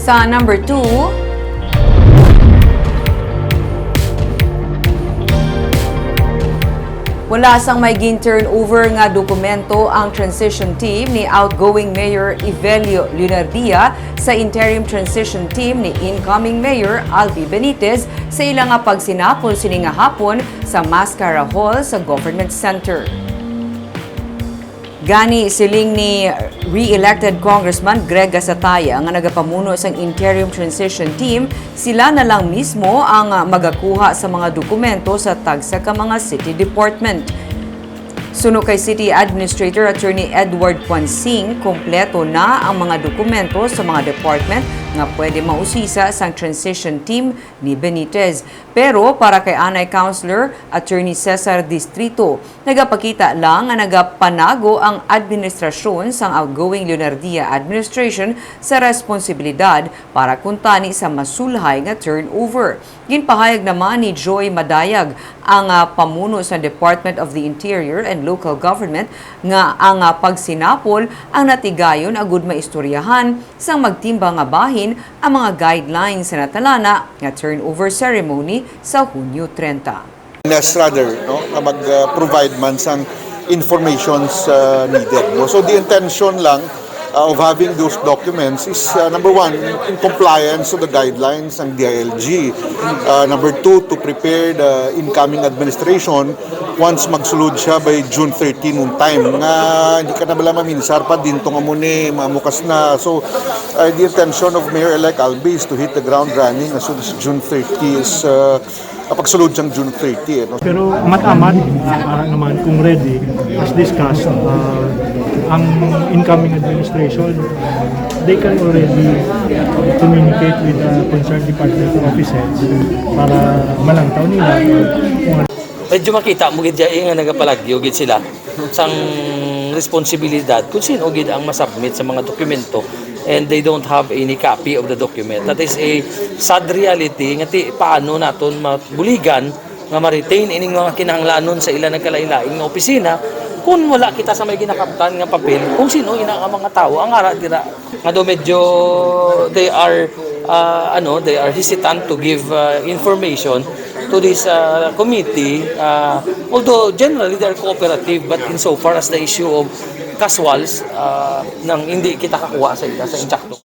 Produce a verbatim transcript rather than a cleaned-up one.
Sa number two, wala sang may gin-turnover nga dokumento ang transition team ni outgoing Mayor Evelio Leonardia sa interim transition team ni incoming Mayor Albi Benitez sa ila nga pagsinapol sini nga hapon sa Mascara Hall sa Government Center. Gani, siling ni re-elected Congressman Greg Gasataya nga nagapamuno sang interim transition team, sila na lang mismo ang, ah, magakuha sa mga dokumento sa tagsa ka mga city department. Suno kay City Administrator Attorney Edward Quansing, kompleto na ang mga dokumento sa mga department nga pwede mausisa sang transition team ni Benitez. Pero para kay anay Councilor Attorney Cesar Distrito, nagapakita lang nga nagapanago ang administrasyon sang outgoing Leonardia administration sa responsibilidad para kuntani sa masulhay nga turnover. Ginpahayag naman ni Joy Madayag, ang, ah, pamuno sa Department of the Interior and Local Government, nga ang, ah, pagsinapol ang natigayon agud maistoryahan sang magtimbang nga bahin ang mga guidelines sa natalana nga turnover ceremony sa Hunyo trenta. Less rather, no, nga mag-provide man sang informations, uh, needed, no? So the intention lang, uh, of having those documents is, uh, number one, in compliance to the guidelines ng D I L G. Uh, number two, to prepare the incoming administration once magsulod siya by June thirty noon time. Nga hindi ka na bala maminsar pa, didto nga mo ni mamukas na. So, uh, the intention of Mayor-elect Albi is to hit the ground running as soon as June thirty is, uh, pagsulod sang June thirty, eh, no? Pero amat-amat, ah, para naman kung ready, as discussed, ah, ang incoming administration, they can already communicate with the concerned department offices para malangtaw nila kung ano. Medyo makita mo gid diay nga nagapalagyo gid sila sang responsibilidad kung sino gid ang masubmit sa mga dokumento, and they don't have any copy of the document. That is a sad reality nga ti paano naton mabuligan nga ma-retain ining mga kinahanglanon sa ila nagkalain-lain nga opisina kung wala kita sa may ginakaptan nga papel kung sino ina nga mga tawo ang ara dira, nga do medyo they are, ah, ano, they are hesitant to give, ah, information to this, ah, committee, ah, although generally they are cooperative, but insofar as the issue of casuals, ah, nang hindi kita kakuha sa ila sa insakto.